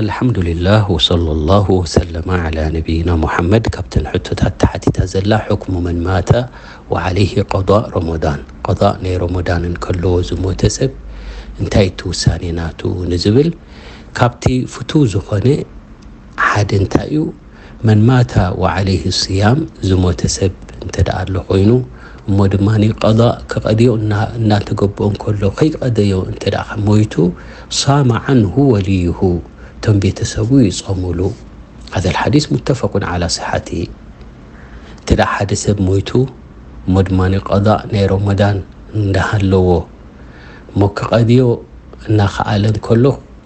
ኣልሓምዱሊላህ ወሰለላሁ ወሰለመ ዓላ ነቢይና ሙሓመድ። ካብተን ሕቶታት ተሓቲታ ዘላ፣ ሕክሙ መን ማተ ወዓለይሂ ቀዳእ ረመዳን፣ ቀዳእ ናይ ረመዳን እንከለዎ ዝሞተ ሰብ እንታይ እቲ ውሳኔ ናቱ ንዝብል፣ ካብቲ ፍቱው ዝኾነ ሓደ እንታይ እዩ? መን ማተ ወዓለይሂ ስያም፣ ዝሞተ ሰብ እንተ ደኣ ኣሎ ኮይኑ፣ እሞ ድማ ቀዳእ ክቐድዮ እና-፣ እናተገበኦ እንከሎ ከይቀደዮ እንተ ደኣ ሞይቱ፣ ሳመ ዓንሁ ወልይሁ፣ እቶም ቤተሰቡ ይጾምሉ። هذا الحديث متفق على صحته። እንተ ደኣ ሓደ ሰብ ሞይቱ፣ እሞ ድማ ቀዳእ ናይ ረመዳን እንዳሃለዎ፣ እሞ ክቐድዮ እናኸኣለ እንከሎ፣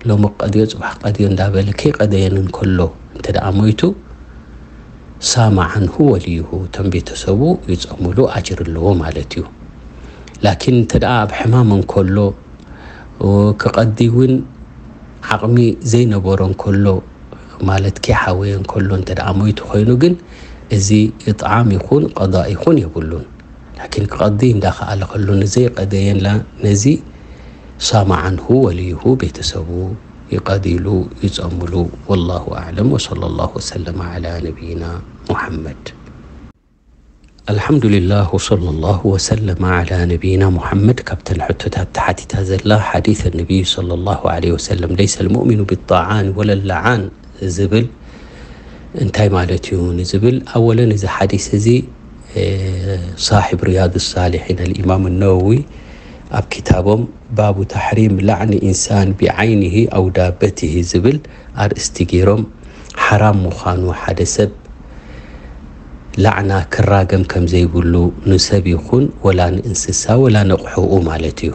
ሎሚ ቀድዮ፣ ጽባሕ ቀድዮ እንዳበለ ከይቀደየን እንከሎ እንተ ደኣ ሞይቱ፣ ሳመ ዓንሁ ወልይሁ፣ እቶም ቤተሰቡ ይጸምሉ፣ ኣጅር ኣለዎ ማለት እዩ። ላኪን እንተ ደኣ ኣብ ሕማም እንከሎ፣ ክቐዲ እውን ዓቕሚ ዘይነበሮ እንከሎ፣ ማለት ከይሓወየ እንከሎ እንተ ደኣ ሞይቱ ኮይኑ ግን፣ እዚ ኢጥዓም ይኹን ቀዳእ ይኹን የብሉን። ላኪን ክቐዲ እንዳኸኣለ ከሎ ንዘይቀደየላ፣ ነዚ ሳመ ዓንሁ ወልይሁ፣ ቤተሰቡ ይቐድይሉ፣ ይጸምሉ። ወላሁ ኣዕለም። ወሰለላሁ ወሰለመ ዓላ ነቢይና ሙሐመድ። ኣልሓምዱሊላህ ወሰለላሁ ወሰለመ ዓላ ነቢይና ሙሐመድ። ካብተን ሕቶታት ተሓቲታ ዘላ፣ ሓዲስ ነቢይ ሰለላሁ ዓለይሂ ወሰለም፣ ለይሰ ልሙእሚኑ ቢጣዓን ወለ ለዓን ዝብል እንታይ ማለት እዩ ንዝብል፣ ኣወለን እዚ ሓዲስ እዚ፣ እ፣ ሳሒብ ሪያድ ሳሊሒን ኣልኢማም ነወዊ ኣብ ኪታቦም ባቡ ተሕሪም ላዕኒ ኢንሳን ቢዓይኒሂ ኣው ዳበቲሂ ዝብል ኣርእስቲ ገይሮም፣ ሓራም ምዃኑ ሓደ ሰብ ላዕና ክራገም ከም ዘይብሉ፣ ንሰብ ይኹን ወላ ንእንስሳ ወላ ነቕሕኡ ማለት እዩ።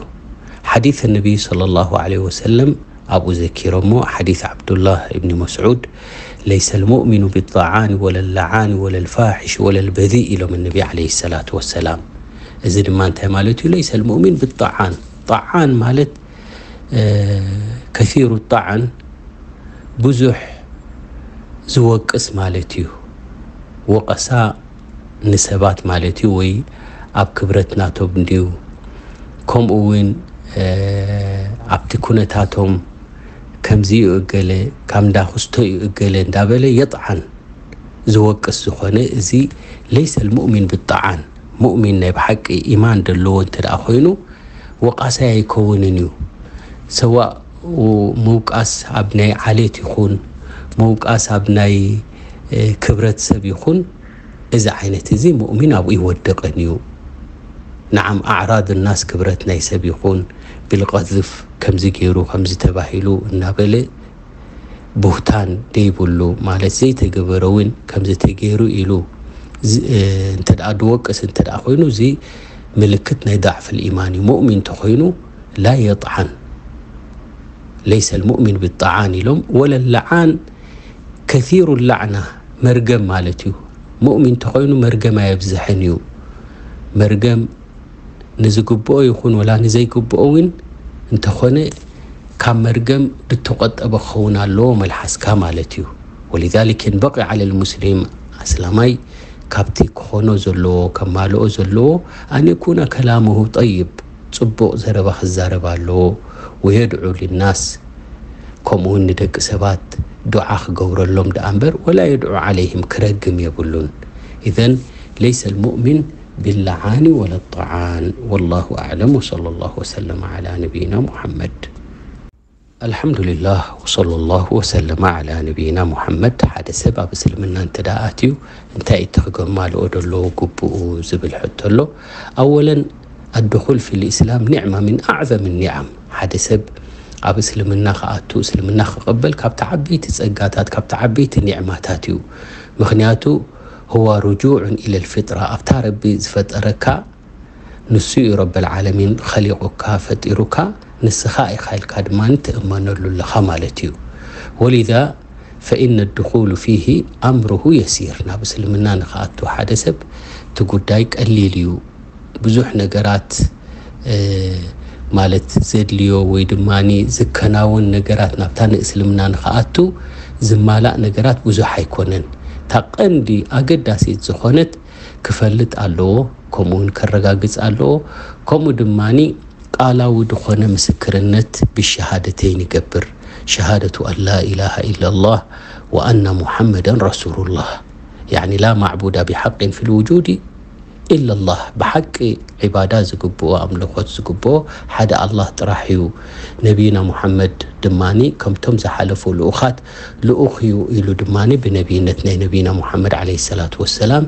ሓዲስ ነቢይ ሰለላሁ ዓለይሂ ወሰለም ኣብኡ ዘኪሮሞ፣ ሓዲስ ዓብዱላህ እብኒ መስዑድ፣ ለይሰ ልሙእሚኑ ቢጣዓኒ ወለ ለዓኒ ወለ ልፋሒሽ ወለ ልበዚእ ኢሎም ነቢ ዓለይሂ ሰላቱ ወሰላም። እዚ ድማ እንታይ ማለት እዩ? ለይሰ ልሙእሚን ብጣዓን፣ ጣዓን ማለት፣ እ፣ ከሲሩ ጣዓን፣ ብዙሕ ዝወቅስ ማለት እዩ። ወቐሳ ንሰባት ማለት እዩ፣ ወይ ኣብ ክብረት ናቶም ድዩ፣ ከምኡ እውን፣ እ፣ ኣብቲ ኩነታቶም ከምዚ እዩ እገለ፣ ካብ እንዳ ክስቶ እዩ እገለ እንዳበለ የጥዓን ዝወቅስ ዝኾነ፣ እዚ ለይሰ ልሙእሚን ብጣዓን። ሙእሚን ናይ ብሓቂ ኢማን ዘለዎ እንተ ደኣ ኮይኑ፣ ወቃሳይ ኣይከውንን እዩ። ሰዋእ ምውቃስ ኣብ ናይ ዓሌት ይኹን፣ ምውቃስ ኣብ ናይ፣ እ፣ ክብረት ሰብ ይኹን፣ እዚ ዓይነት እዚ ሙእሚን ኣብኡ ይወድቕን እዩ። ነዓም፣ ኣዕራድ ናስ፣ ክብረት ናይ ሰብ ይኹን፣ ቢልቀዝፍ ከምዚ ገይሩ፣ ከምዚ ተባሂሉ እናበለ ቡህታን ደይብሉ፣ ማለት ዘይተገበረ እውን ከምዚ ተገይሩ ኢሉ ዝ-፣ እ፣ እንተ ደኣ ድወቅስ እንተ ደኣ ኮይኑ፣ እዚ ምልክት ናይ ዳዕፍ ልኢማን እዩ። ሙእሚን ተኾይኑ ላ የጥዓን፣ ለይሰ ልሙእሚን ብጣዓን ኢሎም፣ ወለ ለዓን ከሲሩ ላዕና፣ መርገም ማለት እዩ። ሙእሚን ተኾይኑ መርገም ኣየብዝሕን እዩ። መርገም ንዝግብኦ ይኹን ወላ ንዘይግብኦ እውን እንተኾነ፣ ካብ መርገም ዝተቖጠበ ክኸውን ኣለዎ መልሓስካ ማለት እዩ። ወሊዛሊክ የንበቂ ዓለ ልሙስሊም፣ ኣስላማይ ካብቲ ክኾኖ ዘለዎ፣ ከማልኦ ዘለዎ፣ ኣን የኩነ ከላሙሁ ጠይብ፣ ጽቡቕ ዘረባ ክዛረብ ኣለዎ። ወየድዑ ሊናስ፣ ከምኡ እውን ንደቂ ሰባት ዱዓ ክገብረሎም ደኣ እምበር፣ ወላ የድዑ ዓለይህም፣ ክረግም የብሉን። ኢዘን ለይሰ ልሙእሚን ቢላዓኒ ወለ ጣዓን። ወላሁ ኣዕለም፣ ወሰለላሁ ወሰለም ዓላ ነቢይና ሙሐመድ። ኣልሓምዱሊላህ፣ ወሰለላሁ ወሰለመ ዓላ ነቢይና ሙሐመድ። ሓደ ሰብ ኣብ እስልምና እንተ ደኣ ኣትዩ፣ እንታይ እቲ ክገማልኦ ደለዎ ግቡኡ ዝብል ሕቶ ኣሎ። ኣወለን፣ ኣድኹል ፊል ኢስላም ኒዕማ ሚን ኣዕዘም ኒዓም። ሓደ ሰብ ኣብ እስልምና ክኣቱ፣ እስልምና ክቕበል፣ ካብቲ ዓበይቲ ጸጋታት፣ ካብቲ ዓበይቲ ኒዕማታት እዩ። ምኽንያቱ፣ ሁወ ርጁዑን ኢለል ፊጥራ፣ ኣብታ ረቢ ዝፈጠረካ፣ ንሱ እዩ ረበል ዓለሚን፣ ኸሊቑካ፣ ፈጢሩካ፣ ንስኻ ኢኻ ኢልካ ድማ ትእመነሉ ኣለኻ ማለት እዩ። ወሊዛ ፈኢነ ድኹሉ ፊሂ ኣምሩሁ የሲር። ናብ እስልምና ንኽኣቱ ሓደ ሰብ እቲ ጉዳይ ቀሊል እዩ። ብዙሕ ነገራት፣ እ፣ ማለት ዘድልዮ ወይ ድማ ዝከናወን ነገራት፣ ናብታ ንእስልምና ንኽኣቱ ዝማላእ ነገራት ብዙሕ ኣይኮነን። እታ ቀንዲ ኣገዳሲት ዝኾነት ክፈልጥ ኣለዎ፣ ከምኡ እውን ከረጋግጽ ኣለዎ። ከምኡ ድማ ቃላዊ ዝኾነ ምስክርነት ብሸሃደተይን ይገብር። شهادة أن لا إله إلا الله وأن محمدا رسول الله. يعني لا معبود بحق في الوجود إلا الله. ብሓቂ ዒባዳ ዝግብኦ፣ ኣምልኾት ዝግብኦ ሓደ ኣላህ ጥራሕ እዩ። ነቢና ሙሓመድ ድማኒ ከምቶም ዝሓለፉ ልኡኻት ልኡኽ እዩ ኢሉ ድማኒ ብነቢይነት ናይ ነቢና ሙሓመድ ዓለይሂ ሰላቱ ወሰላም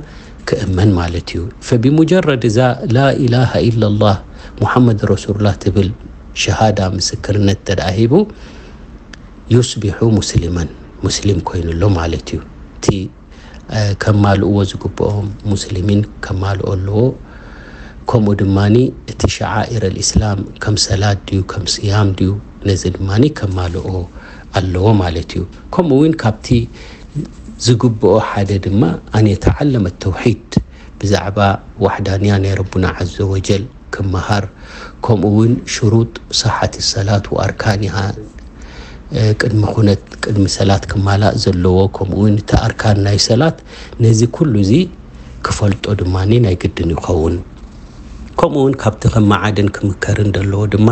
ክእመን ማለት እዩ። فبمجرد እዛ لا إله إلا الله محمد رسول الله ትብል ሸሃዳ ምስክርነት ተደኣ ሂቡ يصبح مسلما، ሙስሊም ኮይኑሎ ማለት እዩ። እቲ ከማልእዎ ዝግብኦም ሙስሊሚን ከማልኦ ኣለዎ። ከምኡ ድማ እቲ ሸዓኢር ኣልእስላም ከም ሰላት ድዩ ከም ስያም ድዩ፣ ነዚ ድማ ከማልኦ ኣለዎ ማለት እዩ። ከምኡ እውን ካብቲ ዝግብኦ ሓደ ድማ ኣን የተዓለመ ተውሒድ፣ ብዛዕባ ዋሕዳንያ ናይ ረቡና ዓዘ ወጀል ክመሃር፣ ከምኡ እውን ሽሩጥ ሰሓት ሰላት ወኣርካኒሃ፣ ቅድሚ ኩነት ቅድሚ ሰላት ክማላእ ዘለዎ፣ ከምኡ እውን እቲ ኣርካን ናይ ሰላት፣ ነዚ ኩሉ እዚ ክፈልጦ ድማ ናይ ግድን ይኸውን። ከምኡ እውን ካብቲ ከመዓድን ክምከርን ዘለዎ ድማ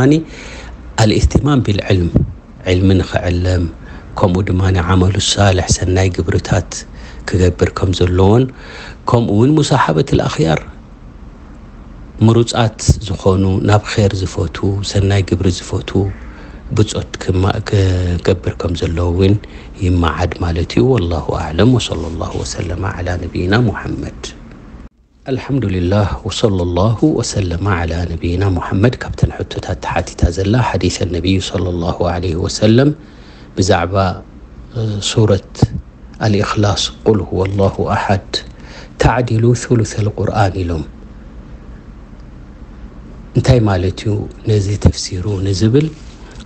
ኣልእህትማም ቢልዕልም፣ ዕልሚ ንኽዕለም፣ ከምኡ ድማ ዓመሉ ሳልሕ ሰናይ ግብርታት ክገብር ከም ዘለዎን፣ ከምኡ እውን ሙሳሓበት ኣኽያር፣ ምሩፃት ዝኾኑ፣ ናብ ኼር ዝፈቱ፣ ሰናይ ግብሪ ዝፈቱ ብፆት ክገብር ከም ዘለዎ እውን ይመዓድ ማለት እዩ። والله أعلم وصلى الله وسلم على نبينا محمد. الحمد لله وصلى الله وسلم على نبينا محمد. ካብተን ሕቶታት ተሓቲታ ዘላ ሓዲሰ ነቢዩ صلى الله عليه وسلم ብዛዕባ ሱረት ኣልእኽላስ ቁል ሁወ ላሁ ኣሓድ ተዕዲሉ ثلث القرآن ኢሎም። እንታይ ማለት እዩ ነዚ ተፍሲሩ ንዝብል፣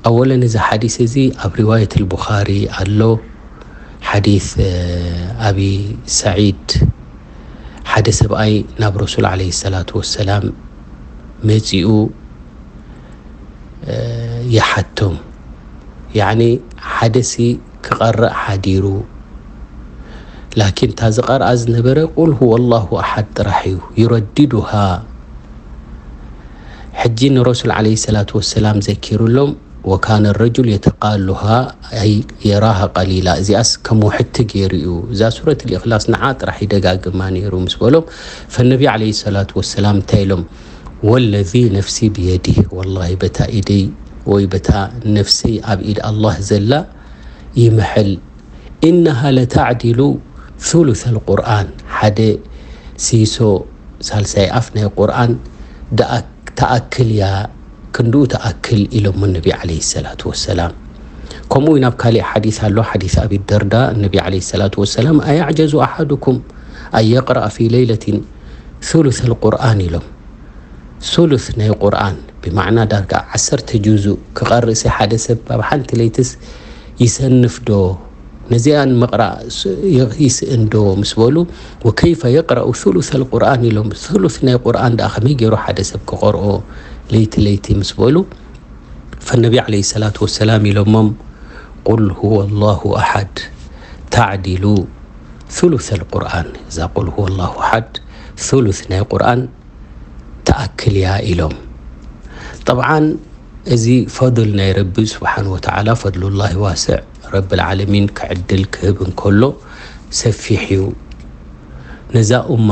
ኣወለን እዚ ሓዲስ እዚ ኣብ ሪዋየት ኣልቡኻሪ ኣሎ። ሓዲስ ኣቢ ሰዒድ፣ ሓደ ሰብኣይ ናብ ረሱል ዓለይሂ ሰላቱ ወሰላም መጺኡ ይሓቶም። ያዕኒ ሓደሲ ክቐርእ ሓዲሩ፣ ላኪን እታ ዝቐርኣ ዝነበረ ቁል ሁወ ላሁ ኣሓድ ጥራሕ እዩ። ዩረዲዱሃ። ሕጂ ንረሱል ዓለይሂ ሰላቱ ወሰላም ዘኪሩሎም፣ ወካነ ረጁል የተቃሉሃ ኣይ የራሃ ቀሊላ። እዚኣስ ከም ውሕድቲ ገይሩ እዩ። እዛ ሱረት ልእኽላስ ንዓ ጥራሕ ይደጋግማ ነይሩ ምስ በሎም፣ ፈነቢ ዓለይሂ ሰላቱ ወሰላም እንታይ ኢሎም? ወለዚ ነፍሲ ብየዲህ፣ ወላሂ በታ ኢደይ ወይ በታ ነፍሰይ ኣብ ኢድ ኣላህ ዘላ ይምሕል፣ ኢነሃ ለተዕዲሉ ثلث القرآن፣ ሓደ ሲሶ ሳልሳይ ኣፍ ናይ ቁርኣን ትኣክል እያ፣ ክንድኡ ትኣክል ኢሎሞ ነቢ ዓለይሂ ሰላቱ ወሰላም። ከምኡ እውን ኣብ ካሊእ ሓዲስ ኣሎ፣ ሓዲስ ኣቢ ደርዳ፣ ነቢ ዓለይሂ ሰላቱ ወሰላም ኣያዕጀዙ ኣሓዱኩም ኣን የቅረኣ ፊ ለይለቲን ثلث القرآن ኢሎም። ثلث ናይ ቁርኣን ብማዕና ዳርጋ ዓሰርተ ጁዙእ ክቐርእ ሲ ሓደ ሰብ ኣብ ሓንቲ ለይትስ ይሰንፍ ዶ? ነዚኣን ምቕራእ ይስእን ዶ ምስ በሉ፣ ወከይፈ የቅረኡ ثلث القرآن ኢሎም። ثلث ናይ ቁርኣን ደኣ ከመይ ገይሩ ሓደ ሰብ ክቐርኦ ለይቲ ለይቲ ምስ በሉ፣ ፈነቢ ዓለይሂ ሰላቱ ወሰላም ኢሎሞም፣ ቁል ሁወ ላሁ ኣሓድ ተዕዲሉ ثلث القرآن። እዛ ቁል ሁወ ላሁ ኣሓድ ثلث ናይ ቁርኣን ትኣክል እያ ኢሎም። ጠብዓን እዚ ፈضል ናይ ረቢ ስብሓን ወተዓላ፣ ፈضሉላሂ ዋስዕ፣ ረብል ዓለሚን ክዕድል ክህብ እንከሎ ሰፊሕ እዩ። ነዛ ኡማ፣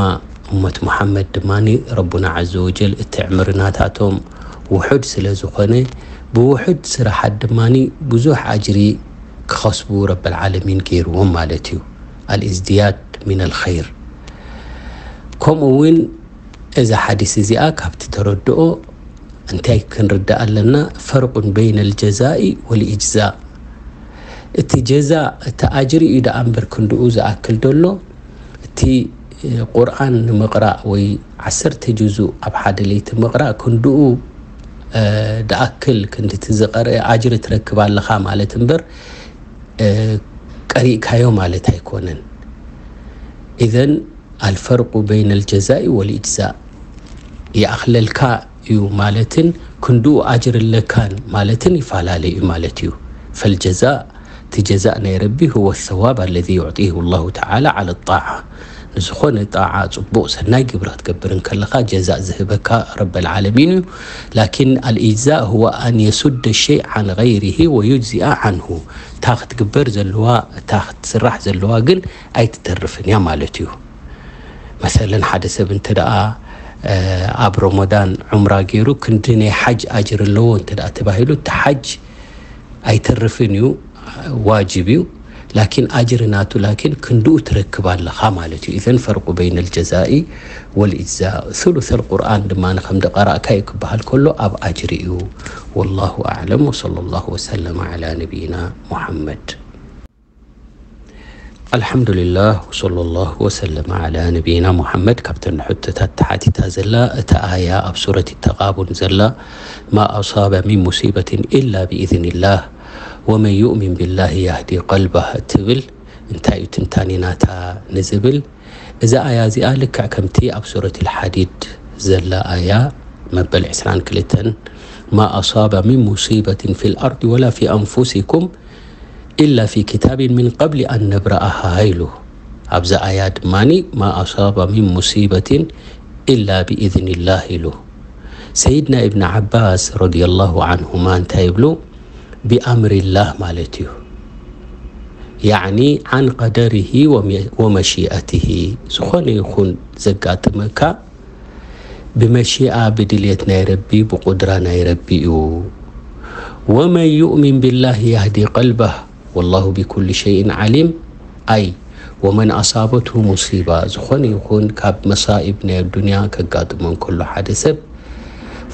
ኡመት ሙሓመድ ድማ ረቡና ዓዘ ወጀል እቲ ዕምሪ ናታቶም ውሑድ ስለ ዝኾነ፣ ብውሑድ ስራሓት ድማ ብዙሕ ኣጅሪ ክኸስቡ ረብል ዓለሚን ገይርዎም ማለት እዩ። ኣልእዝድያድ ሚነል ኸይር። ከምኡ እውን እዛ ሓዲስ እዚኣ ካብቲ ተረድኦ እንታይ ክንርዳእ ኣለና? ፈርቁን በይነ ልጀዛኢ ወልኢጅዛእ። እቲ ጀዛእ፣ እቲ ኣጅሪ እዩ ደኣ እምበር ክንድኡ ዝኣክል ደሎ፣ እቲ ቁርኣን ንምቕራእ ወይ ዓሰርተ ጁዙእ ኣብ ሓደ ለይቲ ምቕራእ ክንድኡ፣ እ፣ ደኣክል ክንድቲ ዝቐርአ ኣጅሪ ትረክብ ኣለኻ ማለት እምበር፣ እ፣ ቀሪእካዮ ማለት ኣይኮነን። ኢዘን ኣልፈርቁ በይነ ልጀዛኢ ወልኢጅዛእ፣ ይኣኽለልካ እዩ ማለትን ክንድኡ ኣጅሪ ኣለካን ማለትን ይፈላለ እዩ ማለት እዩ። ፈልጀዛእ፣ እቲ ጀዛእ ናይ ረቢ፣ ሁወ ሰዋብ ኣለዚ ዩዕጢሁ ላሁ ተዓላ ዓለ ጣዓ፣ ዝኾነ ጣዓ፣ ጽቡቕ ሰናይ ግብሪ ክትገብር እንከለኻ ጀዛእ ዝህበካ ረበል ዓለሚን እዩ። ላኪን ኣልኢጅዛእ ሁወ ኣን የሱደ ሸይ ዓን ገይሪሂ ወዩጅዚኣ ዓንሁ። እታ ክትግበር ዘለዋ፣ እታ ክትስራሕ ዘለዋ ግን ኣይትተርፍን እያ ማለት እዩ። መሰለን ሓደ ሰብ እንተ ደኣ ኣብ ረመዳን ዑምራ ገይሩ ክንዲ ናይ ሓጅ ኣጅር ኣለዎ እንተ ደኣ ተባሂሉ፣ እቲ ሓጅ ኣይተርፍን እዩ፣ ዋጅብ እዩ። ላኪን ኣጅሪ ናቱ ላኪን ክንድኡ ትረክብ ኣለኻ ማለት እዩ። ኢዘን ፈርቁ በይነ ልጀዛኢ ወልኢጅዛእ። ثلث القرآن ድማ ከም ደቀራእካ እዩ ክበሃል ከሎ ኣብ ኣጅሪ እዩ። والله أعلم وصلى الله وسلم على نبينا محمد. الحمد لله وصلى الله وسلم على نبينا محمد። ካብተን ሕቶታት ተሓቲታ ዘላ እታ ኣያ ኣብ ሱረት ተቓቡን ዘላ ما أصاب من مصيبة إلا بإذن الله ومن يؤمن بالله يهد قلبه እትብል እንታይ እዩ ትንታኔ ናታ ንዝብል፣ እዛ ኣያ እዚኣ ልክዕ ከምቲ ኣብ ሱረት ልሓዲድ ዘላ ኣያ መበል ዕስራን ክልተን ما أصاب من مصيبة في الأرض ولا في أنفسكم إلا في كتاب من قبل أن نبرأها ኢሉ። ኣብዛ ኣያ ድማ ما أصاب من مصيبة إلا بإذن الله ኢሉ። ሰይድና ኢብን ዓባስ ረዲየላሁ ዓንሁማ እንታይ ይብሉ? ቢኣምሪላህ ማለት እዩ። ያዕኒ ዓን ቀደሪሂ ወመ-፣ ወመሺአቲሂ፣ ዝኾነ ይኹን ዘጋጥመካ ብመሺኣ፣ ብድልየት ናይ ረቢ፣ ብቁድራ ናይ ረቢ እዩ። ወመን ዩእሚን ቢላህ ያህዲ ቀልባህ ወላሁ ቢኩሊ ሸይን ዓሊም። ኣይ ወመን ኣሳበትሁ ሙሲባ፣ ዝኾነ ይኹን ካብ መሳኢብ ናይ ኣዱንያ ከጋጥሞ እንከሎ ሓደ ሰብ፣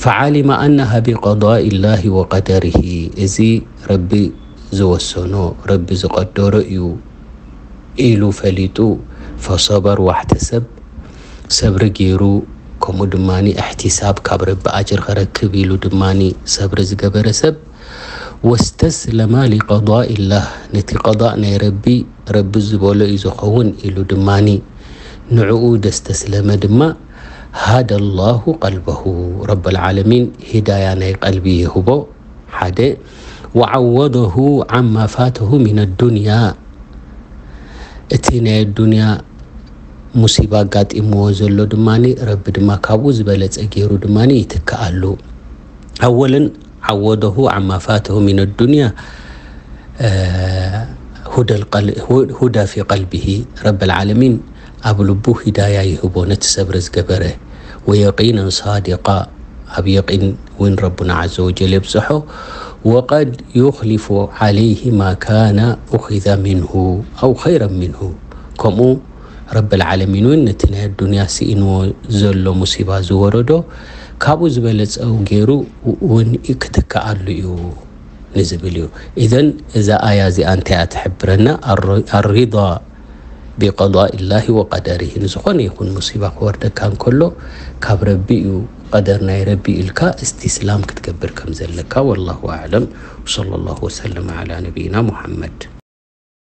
ፈዓሊመ ኣነሃ ቢቀዳኢላሂ ወቀደሪሂ፣ እዚ ረቢ ዝወሰኖ፣ ረቢ ዝቐደሮ እዩ ኢሉ ፈሊጡ፣ ፈሰበር፣ ዋሕተሰብ፣ ሰብሪ ገይሩ፣ ከምኡ ድማ እሕቲሳብ፣ ካብ ረቢ ኣጅር ኸረክብ ኢሉ ድማ ሰብሪ ዝገበረ ሰብ፣ ወስተስለማ ሊቀዳኢላህ፣ ነቲ ቀዳእ ናይ ረቢ፣ ረቢ ዝበሎ እዩ ዝኸውን ኢሉ ድማ ንዕኡ ደስተስለመ ድማ፣ ሃደ ላሁ ቀልበሁ፣ ረበል ዓለሚን ሂዳያ ናይ ቀልቢ ይህቦ። ሓደ፣ ወዓወደሁ ዓማ ፋተሁ ሚን ኣዱንያ፣ እቲ ናይ ኣዱንያ ሙሲባ ኣጋጢምዎ ዘሎ ድማ ረቢ ድማ ካብኡ ዝበለጸ ገይሩ ድማ ይትክኣሉ። ኣወለን ዓወደሁ ዓማ ፋተሁ ሚን ኣዱንያ፣ እ፣ ሁደል ቀል-፣ ሁ-፣ ሁዳ ፊ ቀልቢሂ፣ ረበል ዓለሚን ኣብ ልቡ ሂዳያ ይህቦ ነቲ ሰብሪ ዝገበረ፣ ወየቂነን ሳዲቃ፣ ኣብ የቂን እውን ረቡና ዓዘ ወጀል የብጽሖ። ወቀድ ዩኽሊፉ ዓለይሂ ማ ካነ ኡኺዘ ሚንሁ ኣው ኸይረን ሚንሁ፣ ከምኡ ረበል ዓለሚን እውን ነቲ ናይ ኣዱንያ ስኢንዎ ዘሎ ሙሲባ ዝወረዶ ካብኡ ዝበለጸ ገይሩ እውን ክትከኣሉ እዩ ንዝብል እዩ። ኢዘን እዛ ኣያ እዚኣ እንታይ እያ ትሕብረና? ኣር-፣ ኣሪዳ ቢቀዳኢላሂ ወቀደሪሂ፣ ንዝኾነ ይኹን ሙሲባ ክወርደካ እንከሎ ካብ ረቢ እዩ፣ ቀደር ናይ ረቢ ኢልካ እስትስላም ክትገብር ከም ዘለካ። ወላሁ ኣዕለም። ወሰለላሁ ወሰለም ዓላ ነቢይና ሙሐመድ።